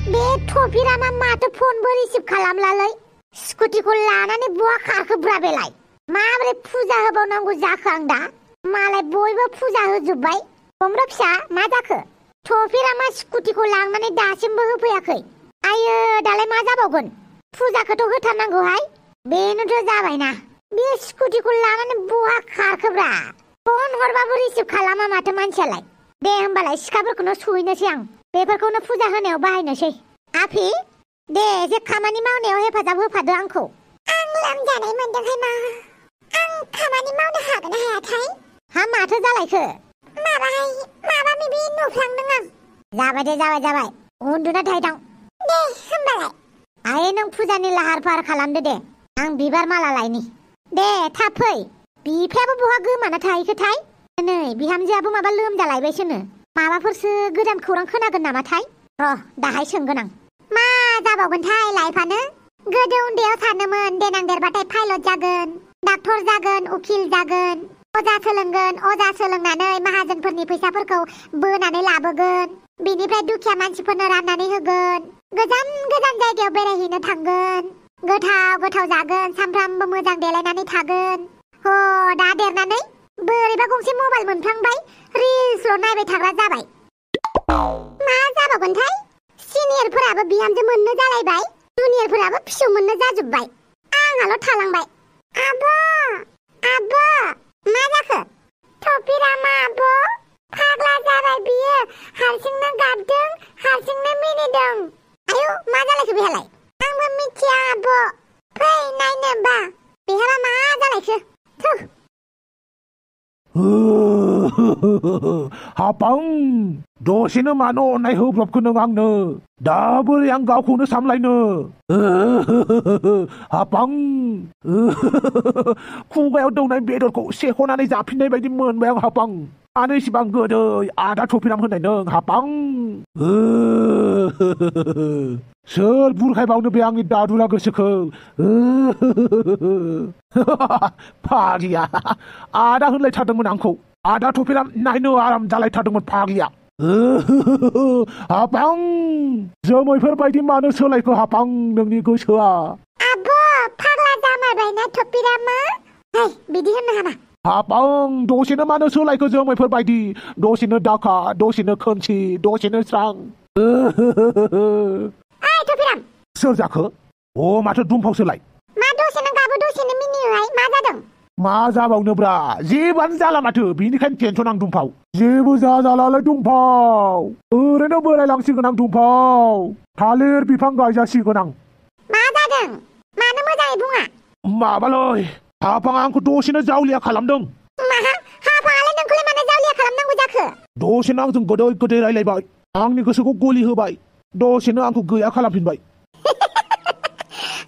बे थफिरामा माथो फनबो रिसिभ खालामलालै स्कुटिखौ लानानै बहा खाखोब्रा बेलाय माबोरै फुजा होबावनांगौ जाखो आं दा मालाय बयबो फुजा होजोब्बाय बमब्रा फिसा मा जाखो थफिरामा स्कुटिखौ लांनानै दासिमबो होफैयाखै आयो दालाय मा जाबावगोन फुजाखौथ' होथारनांगौहाय बेनोथ' जाबायना बे स्कुटिखौ लानानै बहा खारखोब्रा फन हरबाबो रिसिभ खालामा माथो मानसियालाय दे होमबालाय सिखाफोरखौनो सुहैनोसै आं बेफोरखौनो फुजा होनायाव बाहायनोसै आफि दे एसे खामानि मावनायाव हेफाजाब होफादो आंखौ आं लोमजानाय मोनदोंहाय मा आं खामानि मावनो हागोन ना हायाथाय हा माथो जालायखो माबा मिबि नुफ्लांदों आं जाबाय उन्दुना थाहैथां दे होमबालाय आयै नों फुजानि लाहार फाहार खालामदो दे आं बिबार माला लायनि दे थाब फै बिफायाबो बहा गोमाना थाहैखोथाय नै बिहामजोआबो माबा लोमजालायबायसोनो माबाफोरसो गोदान खौरां खोनागोन नामाथाय र' दाहाय सोंगोन आं मा जाबावगोनथाय लाइफानो गोदो उन्दैयाव सानोमोन देनां देरबाथाय पाइलट जागोन डाक्टर जागोन उकिल जागोन अजा सोलोंनानै माहाजोनफोरनि फैसाफोरखौ बोनानै लाबोगोन बिनिफ्राय दुखिया मानसिफोरनो राननानै होगोन गोजान जायगायाव बेरायहैनो थांगोन गोथाव जागोन सामफ्रामबो मोजां देलायनानै थागोन ह दा देरनानै बोरैबा गंसे मबाइल मोनफ्लांबाय रिल्सल' नायबाय थाग्रा जाबाय मा जाबावगोनथाय सिनियरफोराबो बिहामजो मोननो जालायबाय जुनियरफोराबो फिसौ मोननो जाजोब्बाय आंहाल' थालांबाय आब' मा जाखो थफिरामा आब' फाग्ला जाबाय बियो हारसिंनो गाबदों हारसिंनो मिनिदों आयौ मा जालायखो बेहालाय आंबो मिथिया आब' फै नायनोबा बेहाबा मा जालायखो हापां दसेनो मानो अननाय होब्रबखो नों आंनो दा बोरै आं गावखौनो सामलायनो हापां खुगायाव दौनाय बेदरखौ सेख'नानै जाफिननाय बायदि मोनबाय आं हापां मानो इसिबां गोदै आदा थफिराम होननाय नों हापां सोर बुरखायबावनो बे आंनि दादुला गोसोखौ फाग्लिया आदा होनलायथारदोंमोन आंखौ आदा थफिराम नायनो आराम जालायथारदोंमोन फाग्लिया हापां जोमैफोर बायदि मानो सोलायखो हापां नोंनि गोसोआ आब' फाग्ला जामारबायना थफिरामा बिदि होननो हामा हापां दसेनो मानो सोलायखो जोमैफोर बायदि दसेनो दाखा दसेनो खोमसि दसेनो स्रां थफिराम सोर जाखो अ माथो दुमफावसोलाय मा दसेनो गाबो दसेनो मिनियोहाय मा जादों मा जाबावनोब्रा जेबोआनो जाला माथो बिनिखायनो टेनसन आं दुमफाव जेबो जालालाय दुमफाव ओरैनो बोरायलांसिगोन आं दुमफाव थालिर बिफां गायजासिगोन आं मा जादों मानो मोजाङै बुङा माबालै हाफाङा आंखौ दसेनो जावलिया खालामदों हाफाङालाय नोंखौलाय मानो जावलिया खालामनांगौ जाखो दसेनो आंजों गोदै रायलायबाय आंनि गोसोखौ गलि होबाय दसेनो आंखौ गैया खालामफिनबाय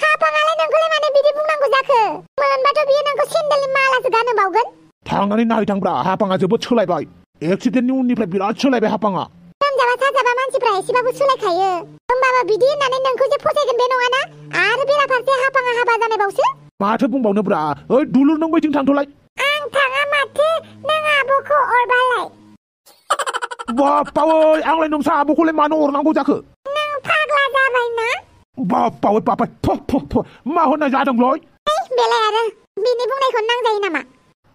हाफाङालाय नोंखौलाय मानो बिदि बुंनांगौ जाखो मोनबाथ' बियो नोंखौ सेन्देलनि मालासो गानहोबावगोन थांनानै नायथांब्रा हाफाङा जोबोद सोलायबाय एक्सिडेन्टनि उननिफ्राय बिराद सोलायबाय हाफाङा लोमजाबा साजाबा मानसिफ्रा एसेबाबो सोलायखायो होमबाबो बिदि होननानै नोंखौ जे फसायगोन बे नङाना आरो बेराफारसे हाफाङा हाबा जानायबावसो माथो बुंबावनोब्रा ओइ दुलुर नों बैथिं थांथ'लाय आं थाङा माथो नों आब'खौ अरबालाय बाप्पावै आंलाय नोंसा आब'खौलाय मानो अरनांगौ जाखो नों फाग्ला जाबायना बाप्पावै बाप्पा मा होननाय जादोंलै बेलाय आरो बिनि बुंनायखौ नांजायो नामा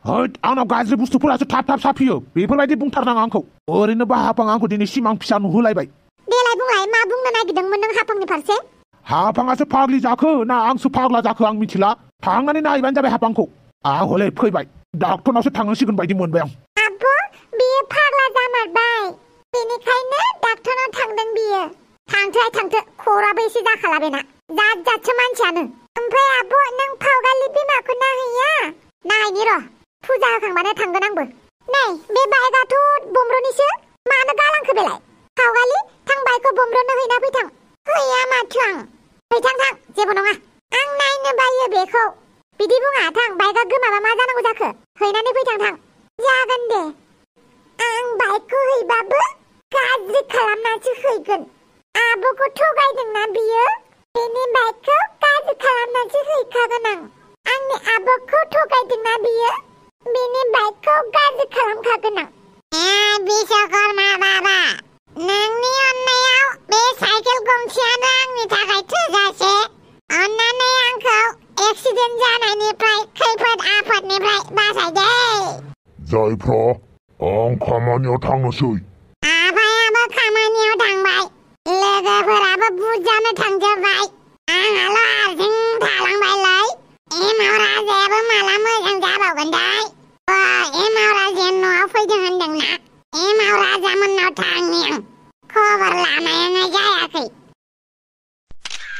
होद आंनाव गाज्रि बुस्थुफोरासो थाब साफियो बेफोरबायदि बुंथारनाङा आंखौ ओरैनोबा हाफाङा आंखौ दिनै सिमां फिसा नुहोलायबाय देलाय बुंलाय मा बुंनो नागिरदोंमोन नों हाफांनि फारसे हाफाङासो फाग्लि जाखो ना आंसो फाग्ला जाखो आं मिथिला थांनानै नायबानो जाबाय हाफांखौ आं हले फैबाय डाक्टरनावसो थांनांसिगोन बायदि मोनबाय आं आब' बियो फाग्ला जामारबाय बेनिखायनो डाक्टरनाव थांदों बियो थांथो खराबो एसे जाखाला बेना जातसो मानसियानो ओमफ्राय आब' नों फावगालि बिमाखौ नाहैया नायनि र' फुजा होखांबानो थांगोन आंबो नै बे बाइकआथ' बमब्रनिसो मानो गालांखो बेलाय फावगालि थां बाइकखौ बमब्रनो हैना फैथां हैया माथो आं फैथां जेबो नङा आं नायनो बायो बेखौ बिदि बुङा थां बाइकआ गोमाबा मा जानांगौ जाखो हैनानै फैथां जागोन दे आं बाइकखौ हैबाबो गाज्रि खालामनासो हैगोन आब'खौ थगायदोंना बियो बेनि बाइकखौ गाज्रि खालामनासो हैखागोन आंनि आब'खौ थगायदोंना बियो बेनि बाइकखौ गाज्रि खालामखागोन आं बिश्वकर्मा बाबा नोंनि अननायाव बे साइकेल गंसे जानायफ्रा आं खामानियाव थांनोसै। आफायाबो खामानियाव थांबाय, लोगोफोराबो बुजानो थांजोब्बाय। आंहाल' हारसिं थालांबायलै। एमाव राजायाबो माला मोजां जाबावगोनथाय। एमाव राजाया न'आव फैदों होनदोंना? एमाव राजामोननाव थांनि आं। खबर लानायानो जायाखै।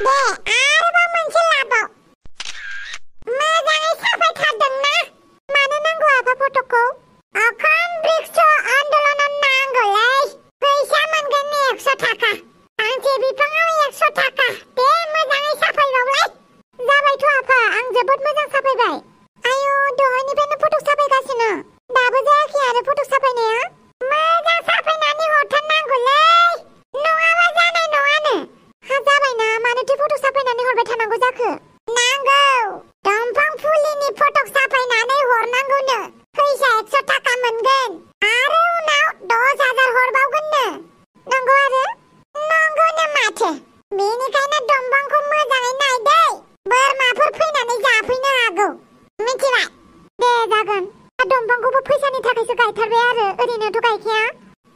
दे आरोबाव मोनसे लाबाव। मोजाङै साफायथारदोंना? मानो नांगौ आफा फट'खौ? अखन बृक्ष आन्दोलनाव नांगौलै। फैसा मोनगोन 100 थाखा। फांसे बिफाङाव 100 थाखा। दे मोजाङै साफायबावलाय। जाबायथ' आफा, आं जोबोद मोजां साफायबाय। आयौ, दहायनिफ्रायनो फट' साफायगासिनो। दाबो जायाखै आरो फट' साफायनाया? मोजां साफायनानै हरथारनांगौलै। नङाबा जानाय नङानो। हा जाबायना, मानोथो फट' साफायनानै हरबाय थानांगौ जाखो? नांगौ। दंफां फुलिनि फट' साफायनानै हरनांगौनो। फैसा 100 थाखा मोनगोन। आरो उनाव 10,000 हरबावगोननो। नंगौ आरो? नंगौनो माथो। बेनिखायनो दंफांखौ मोजाङै नायदै। बोरमाफोर फैनानै जाफैनो हागौ। मिथिबाय? दे जागोन। दंफांखौबो फैसानि थाखायसो गायथारबाय आरो ओरैनोथ' गायखाया।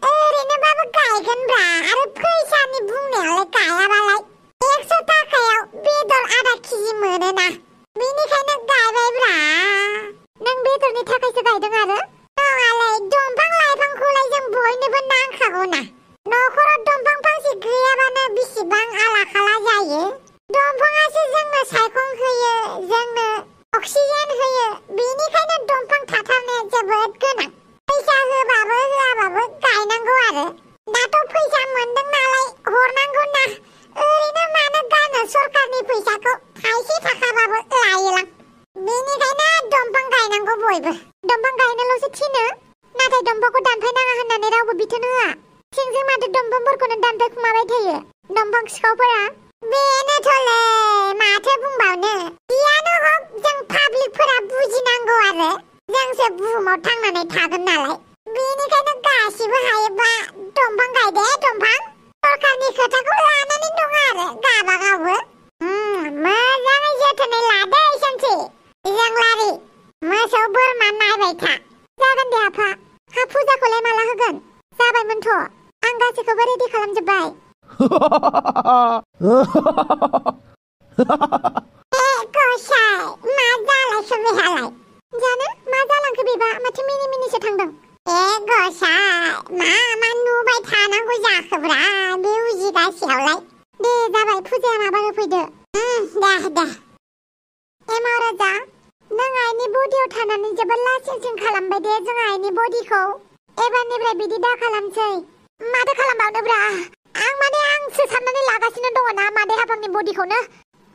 ओरैनोबाबो गायगोनब्रा। आरो फैसानि बुंनायालाय गायाबालाय। 100 थाखायाव बेदर आधा केजि मोनोना। बेनिखायनो गायबायब्रा। नों बेदरनि थाखायसो गायदों आरो? नङालै, दंफां लाइफांखौलाय जों बयनोबो नांखागौना। न'खराव दंफां फांसे गैयाबानो बेसेबां आला खाला जायो। दंफाङासो जोंनो सायखं होयो, जोंनो अक्सिजेन होयो। बेनिखायनो दंफां थाथारनाया जोबोद गोनां। फैसा होबाबो होआबाबो गायनांगौ आरो। दाथ' फैसा मोनदों नालाय हरनांगौ ना। ओरैनो मानो गारनो सरकारनि फैसाखौ। थाइसे थाखाबाबो लायोलां। बेनिखायनो दंफां गायनांगौ बयबो। दंफां गायनोल'सो थिनो, नाथाय दंफांखौ दानफायनाङा होननानै रावबो बिथोन होआ। सिंजों माथो दंफांफोरखौनो दानफायखुमाबाय थायो दंफां सिखावफोरा। बेनोथ'लै, माथो बुंबावनो। जियानो हक, जों पाब्लिकफोरा बुजिनांगौ आरो। जोंसो बुहुमाव थांनानै थागोन नालाय। बेनिखायनो गासिबो हायोबा दंफां गायदे दंफां। सरकारनि खोथाखौ लानानै दं आरो गाबागावबो। मोजाङै जोथोनै लादे सानसे। जोंलारि मोसौ बोरमा नायबाय था। जागोन दे आफा। हा फुजाखौलाय माला होगोन? जाबायमोनथ'। आं गासैखौबो रेडि खालामजोब्बाय। गसाय, मा जालायखो बेहालाय? जानो मा जालांखो बेबा? माथो मिनि मिनिसो थांदों। गसाय, मा नुबाय थानांगौ जाखोब्रा बे उजिगासेयावलाय? दे जाबाय, फुजाया माबा होफैदो। दे। एमाव राजा, नों आइनि बडियाव थानानै जोबोद लासिंसिं खालामबाय दे जों आइनि बडिखौ। एबारनिफ्राय बिदि दा खालामसै। माथो खालामबावनोब्रा? आंसो साननानै लागासिनो दङ ना मादै हाफांनि बडिखौनो।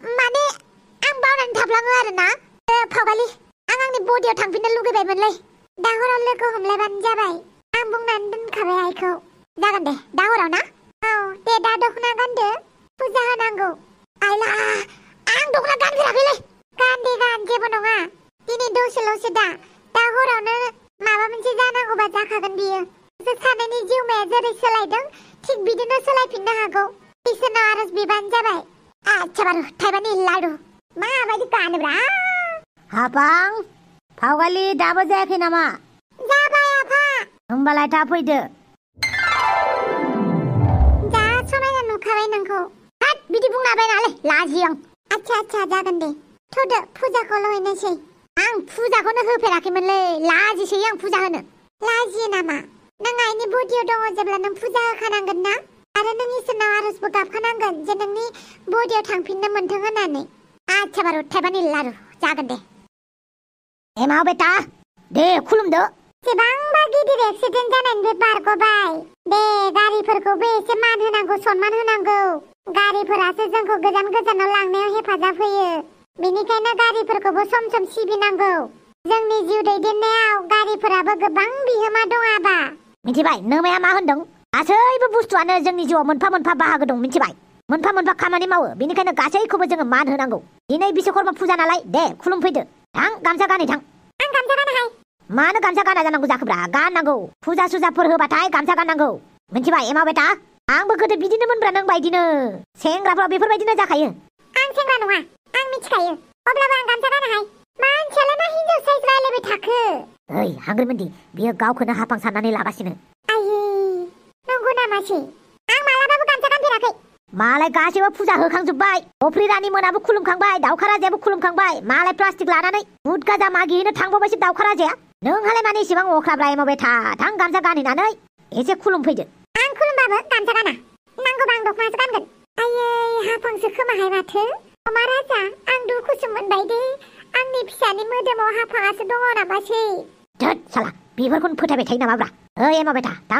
माने आं बावनानै थाफ्लाङो आरोना। फावगालि, आं आंनि बडियाव थांफिननो लुगैबायमोनलै। दा हराव लोगो हमलायबानो जाबाय। आं बुंनानै दोनखाबाय आइखौ। जागोन दे, दा हराव ना? औ दे, दा दख'ना गानदो। फुजा होनांगौ। आइला, आं दख'ना गानफेराखैलै। गान, जेबो नङा। दिनै दसेल'सो दा हरावनो माबा मोनसे जानांगौबा जाखागोन बियो। जों सानैनि जिउमाया जेरै सोलायदों थिग बिदिनो सोलायफिननो हागौ। इसोरनाव आरज बिबानो जाबाय। आच्छा बारु, थाइबानि लाडु माबायदि गानोब्रा? हाफां, फावगालि दाबो जायाखै नामा? जाबाय आफा। होमबालाय थाब फैदो। जा समायना नुखाबाय नोंखौ। हाट, बिदि बुंनो हाबाय नालाय, लाजियो आं। आच्छा, जागोन दे। थ'दो, फुजाखौल' हैनोसै। आं फुजाखौनो होफेराखैमोनलै, लाजिसोयो आं फुजा होनो। लाजियो नामा? नों आइनि बडियाव दङ जेब्ला नों फुजा होखानांगोन ना। आरो नों इसोरनाव आरजबो गाबखानांगोन जे नोंनि बडियाव थांफिननो मोन्थों होननानै। आच्छा बारु, थाइबानि लारु जागोन दे। एमाव बेटा, दे खुलुमदो। बेसेबांबा गिदिर एक्सिडेन्ट जानायनिफ्राय बारग'बाय। दे, गारिफोरखौबो एसे मान होनांगौ, सनमान होनांगौ। गारिफोरासो जोंखौ गोजान गोजानाव लांनायाव हेफाजाब होयो। बेनिखायनो गारिफोरखौबो सम सम सिबिनांगौ। जोंनि जिउ दैदेननायाव गारिफोराबो गोबां बिहोमा दं आबा। मिथिबाय? नोमाया मा होनदों? गासैबो बुस्थुआनो जोंनि जिउआव मोनफा मोनफा बाहागो दं, मिथिबाय? मोनफा मोनफा खामानि मावो। बेनिखायनो गासैखौबो जोङो मान होनांगौ। दिनै बिश्वकर्मा फुजा नालाय, दे खुलुमफैदो। थां, गामसा गानै थां। आं गामसा गानाहाय। मानो गामसा गाना जानांगौ जाखोब्रा? गाननांगौ। फुजा सुजाफोर होबाथाय गामसा गाननांगौ। मिथिबाय एमाव बेटा? आंबो गोदो बिदिनो मोनब्रा नों बायदिनो। सेंग्राफ्रा बेफोरबायदिनो जाखायो। आं सेंग्रा नङा, आं मिथिखायो। अब्लाबो आं गामसा गानाहाय। मानसियालाय मा हिनजाव साइज रायलायबाय थाखो ओइ हांग्रिमोनदि बियो गावखौनो हाफां साननानै लागासिनो आयै नंगौ नामासै आं मालाबाबो गामसा गानफेराखै मालाय गासैबो फुजा होखांजोब्बाय अफ्रि रानि मोनाबो खुलुमखांबाय दाउखा राजायाबो खुलुमखांबाय मालाय प्लास्टिक लानानै बुट गाजा मागिहैनो थांबावबायसो दाउखा राजाया नोंहालाय माने इसेबां अख्राब रायमावबाय थां गामसा गानहैनानै एसे खुलुमफैदो आं खुलुमबाबो गामसा गाना नांगौबा आं दख'नासो गानगोन आयै हाफांसो खोमाहाय माथो अमा राजा आं दुखुसो मोनबाय दे आंनि फिसानि मोदोमाव हाफाङासो दङ नामासै धोद साला बेफोरखौनो फोथायबाय थायो नामाब्रा ओइ एमावबाय थां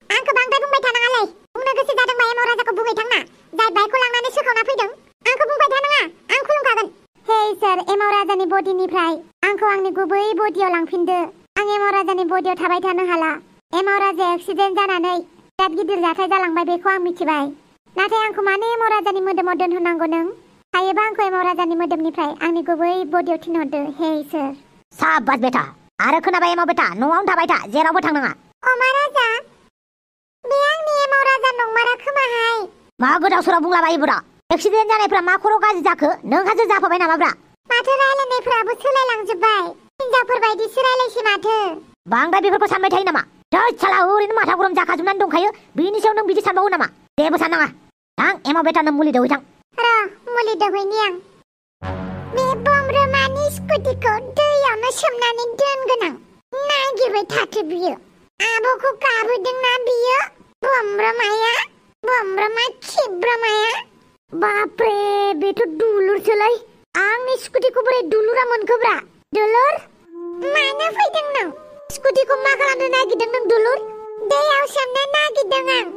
आंखौ बांद्राय बुंबाय थानाङालै बुंनो गोसो जादोंबा एमाव राजाखौ बुंबाय थांना जाय बाइकखौ लांनानै सोखावना फैदों आंखौ बुंबाय थानाङा आं खुलुमखागोन हे इसोर एमाव राजानि बडिनिफ्राय आंखौ आंनि गुबै बडियाव लांफिनदो आं एमाव राजानि बडियाव थाबाय थानो हाला एमाव राजाया एक्सिडेन्ट जानानै बिराद गिदिर जाथाय जालांबाय बेखौ आं मिथिबाय नाथाय आंखौ मानो एमाव राजानि मोदोमाव दोनहरनांगौ नों हायोबा आंखौ एमाव राजानि मोदोमनिफ्राय आंनि गुबै बडियाव थिनहरदो हे इसोर साबास बेटा आरो खोनाबाय एमाव बेटा न'आवनो थाबाय था जेरावबो थांनाङा अमा राजा बे आंनि एमाव राजा नंमारा खोमाहाय मा गोदाव सोराव बुंलाबायोब्रा एक्सिडेन्ट जानायफ्रा मा खर' गाज्रि जाखो नोंहासो जाफाबाय नामाब्रा माथो रायलायनायफोराबो सोलायलांजोब्बाय हिनजावफोर बायदिसो रायलायसै माथो बांद्राय बेफोरखौ सानबाय थायो नामा धोद साला ओरैनो माथा गरम जाखाजोबनानै दंखायो बिनि सायाव नों बिदि सानबावो नामा जेबो साननाङा थां एमाव बेटानो मुलि दौहैथां र' मुलि दौहैनि आं बे बमब्रमानि स्कुटिखौ दैयावनो सोमनानै दोनगोन आं नागिरबाय थाथो बियो आब'खौ गाबोदोंना बियो बमब्रमा खिब्रमाया बापरे बेथ' दुलुरसोलै आंनि स्कुटिखौ बोरै दुलुरा मोनखोब्रा दुलुर मानो फैदों नों स्कुटिखौ मा खालामनो नागिरदों नों दुलुर दैयाव सोमनो नागिरदों आं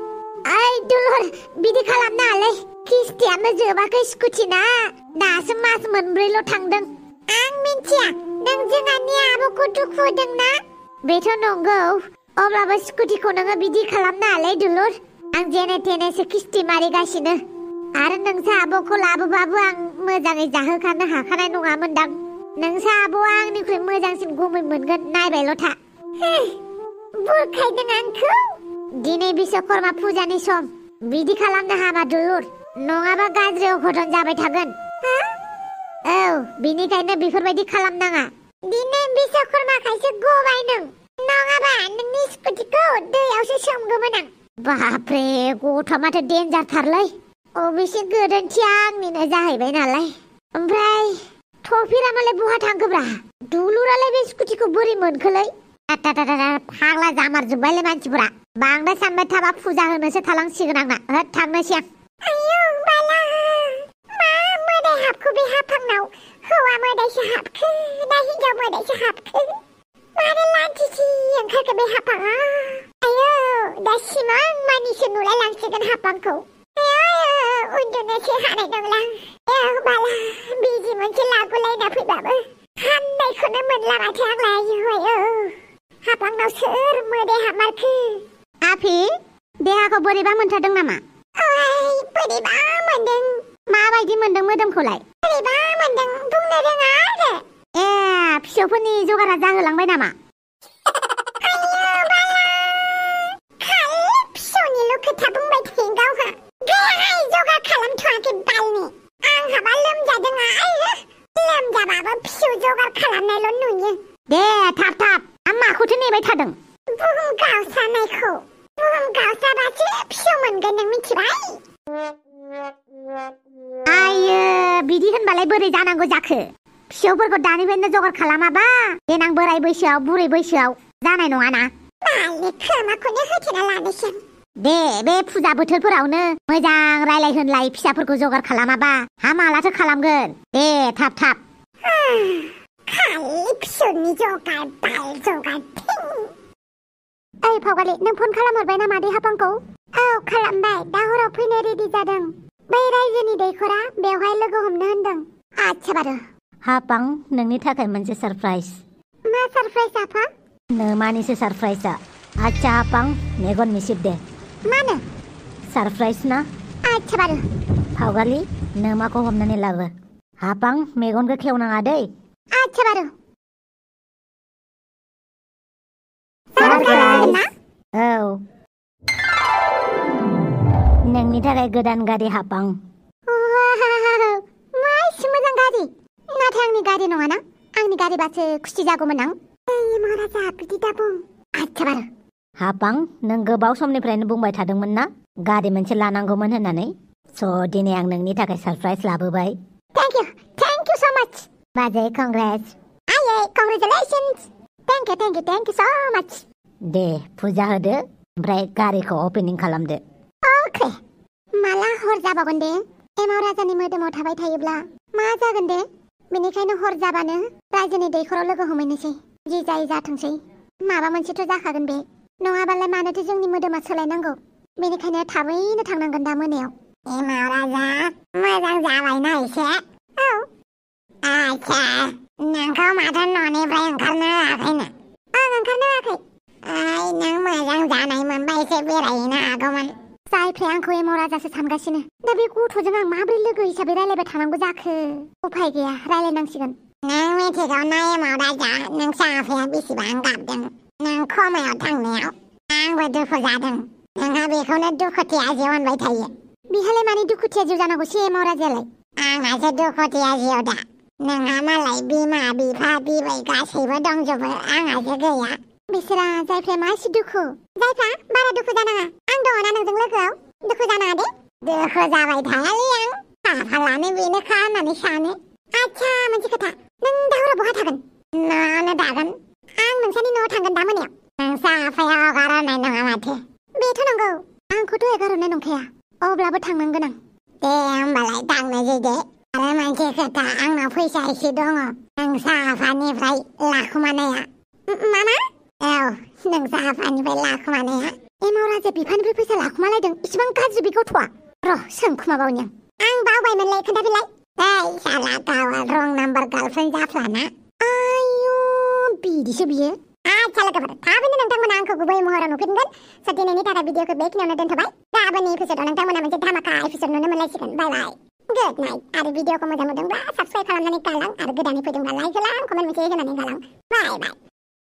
ओइ दुलुर बिदि खालामनाङालै किस्तियानो जोबाखै स्कुटिना दासो मास मोनब्रैल' थांदों आं मिन्थिया नों जोंहानि आब'खौ दुखु होदोंना बेथ' नंगौ अब्लाबो स्कुटिखौ नोङो बिदि खालामनाङालै दुलुर आं जेने थेनेसो किस्ति मारिगासिनो आरो नोंसा आब'खौ लाबोबाबो आं मोजाङै जाहोखानो हाखानाय नङामोनदां नोंसा आब'आ आंनिख्रुइ मोजांसिन गुमै मोनगोन नायबायल' था बुरखायदों आंखौ दिनै बिश्वकर्मा फुजानि सम बिदि खालामनो हामा दुलुर नङाबा गाज्रि अघटन जाबाय थागोन औ बिनिखायनो बेफोरबायदि खालामनाङा दिनै बिश्वकर्माखायसो गबाय नों नङाबा नोंनि स्कुटिखौ दैयावसो सोमगौमोन आं बापरे गथ'आ माथो डेन्जारथारलै अबेसे गोरोन्थिया आंनिनो जाहैबाय नालाय ओमफ्राय थफिरामालाय बहा थांखोब्रा दुलुरालाय बे स्कुटिखौ बोरै मोनखोलै फाग्ला जामारजोब्बायलै मानसिफोरा बांद्राय सानबाय थाबा फुजा होनोसो थालांसिगोन आंना थांनोसै आं आयौ बाला मा मोदाय हाबखो बे हाफांनाव हौवा मोदायसो हाबखो ना हिनजाव मोदायसो हाबखो मानो लान्थिसि ओंखारखो बे हाफाङा आयौ दा सिमां मानिसो नुलाय लांसिगोन हाफांखौ उन्दुनोसो हानाय नंला बाला बिजि मोनसे लागुलायना फैबाबो हामनायखौनो मोनला माथो आंलाय आयौ हाफांनाव सोर मोदाय हाबमारखो आफि देहाखौ बोरैबा मोनथारदों नामा बोरैबा मोनदों माबायदि मोनदों मोदोमखौलाय बोरैबा मोनदों बुंनो रोङा आरो फिसौफोरनि जगारा जाहोलांबाय नामा फिसौनिल' खोथा बुंबाय थायो गावहा गैयाहाय जगार खालामथ'वाखै बालनि आंहाबा लोमजादों लोमजाबाबो फिसौ जगार खालामनायल' नुयो दे थाब आं माखौथो नेबाय थादों बुहुम गावस्रानायखौ बुहुम गावस्राबासो फिसौ मोनगोन नों मिथिबाय आयो बिदि होनबालाय बोरै जानांगौ जाखो फिसौफोरखौ दानिफ्रायनो जगार खालामाबा देनां बोराय बैसोआव बुरै बैसोआव जानाय नङाना बालनि खोमाखौनो होथेना लानोसै दे बे फुजा बोथोरफोरावनो मोजां रायलाय होनलाय फिसाफोरखौ जगार खालामाबा मालाथो खालामगोन दे थाब खालि फिसौनि जगार बाल जगार ओइ फावगालि नों फन खालामहरबाय नामा दे हाफांखौ औ खालामबाय दा हराव फैनो रेडि जादों बै रायजोनि दैखरा बेवहाय लोगो हमनो होनदों आच्छा बारु हाफां नोंनि थाखाय मोनसे सारप्राइज मा सारप्राइज आफा नोमानिसो सारप्राइजआ आच्छा हाफां मेगन मिसिब दे मानो सारप्राइज ना आच्छा बारु फावगालि नोमाखौ हमनानै लाबो हाफां मेगनखौ खेवनाङा दै आच्छा बारु औ नोंनि थाखाय गोदान गारि हाफां मा एसे मोजां गारि नाथाय आंनि गारि नङाना आंनि गारिबासो खुसि जागौमोन आं महाराजा बिदि दाबुं आच्छा बारु हाबां नों गोबाव समनिफ्रायनो बुंबाय थादोंमोन ना गारि मोनसे लानांगौमोन होननानै स' दिनै आं नोंनि थाखाय सरप्राइज लाबोबाय थेंक इउ सो माच बाजै कंग्रेस आयै कंग्रेचुलेसन्स थेंक इउ सो माच दे फुजा होदो ओमफ्राय गारिखौ अपेनिं खालामदो अके माला हर जाबावगोन दे एमाव राजानि मोदोमाव थाबाय थायोब्ला मा जागोन दे बेनिखायनो हर जाबानो रायजोनि दैखराव लोगो हमहैनोसै जि जायो जाथोंसै माबा मोनसेथ' जाखागोन बे नङाबालाय मानोथो जोंनि मोदोमा सोलायनांगौ बेनिखायनो थाबैनो थांनांगोन दा मोनायाव एमाव राजा मोजां जाबायना एसे औ आच्छा नोंखौ माथो न'निफ्राय ओंखारनो होआखैनो आं ओंखारनो होआखै नों मोजां जानाय मोनबा एसे बेरायहैनो हागौमोन जायफ्राय आंखौ एमाव राजासो सानगासिनो दा बे गथ'जों आं माबोरै लोगो हिसाबै रायलायबाय थानांगौ जाखो उफाय गैया रायलायनांसिगोन नों मिथिगौ ना एमाव राजा नोंसा आफाया बेसेबां गाबदों नों खमायाव थांनायाव आंबो दुखु जादों नोंहा बेखौनो दुखुथिया जिउ होनबाय थायो बिहालाय माने दुखुथिया जिउ जानांगौसै एमाव राजायालाय आंहासो दुखुथिया जिउ दा नोंहा मालाय बिमा बिफा बिबै गासैबो दंजोबो आंहासो गैया बिसोरा जायफ्रा मासि दुखु जायफ्रा बारा दुखु जानाङा आं दङ ना नोंजों लोगोआव दुखु जानाङा दे दुखु जाबाय थायालै आं खाफालानो बेनोखा होननानै सानो आच्छा मोनसे खोथा नों दा हराव बहा थागोन न'आवनो थागोन आं नोंसानि न'आव थांगोन दा मोनायाव नोंसा आफाया हगार हरनाय नङा माथो बेथ' नंगौ आंखौथ' एगारहरनाय नंखाया अब्लाबो थांनांगोन आं दे होमबालाय थांनोसै दे आरो मोनसे खोथा आंनाव फैसा एसे दङ नोंसा आफानिफ्राय लाखुमानाया मामा औ नोंसा आफानिफ्राय लाखुमानाया एमाव राजा बिफानिफ्राय फैसा लाखुमालायदों इसिबां गाज्रि बे गथ'आ र' सोंखुमाबावनि आं बावबायमोनलै खोन्थाफिनलाय साला गावा रं नाम्बार गार्लफ्रेन्ड जाफ्लाना आयु बिदिसो बियो आच्छा लोगोफोर थाबैनो नोंथांमोना आंखौ गुबै महराव नुफिनगोन स' दिनैनि थाखाय भिडिअखौ बेखिनियावनो दोनथ'बाय गाबोननि एपिसोडआव नोंथांमोना मोनसे धामाका एपिसोड नुनो मोनलायसिगोन बाय बाय गुड नाइट आरो भिडिअखौ मोजां मोनदोंब्ला साबस्क्राइब खालामनानै गालां आरो गोदानै फैदोंब्ला लाइक होलां कमेन्ट मोनसे होनानै गालां बाय बाय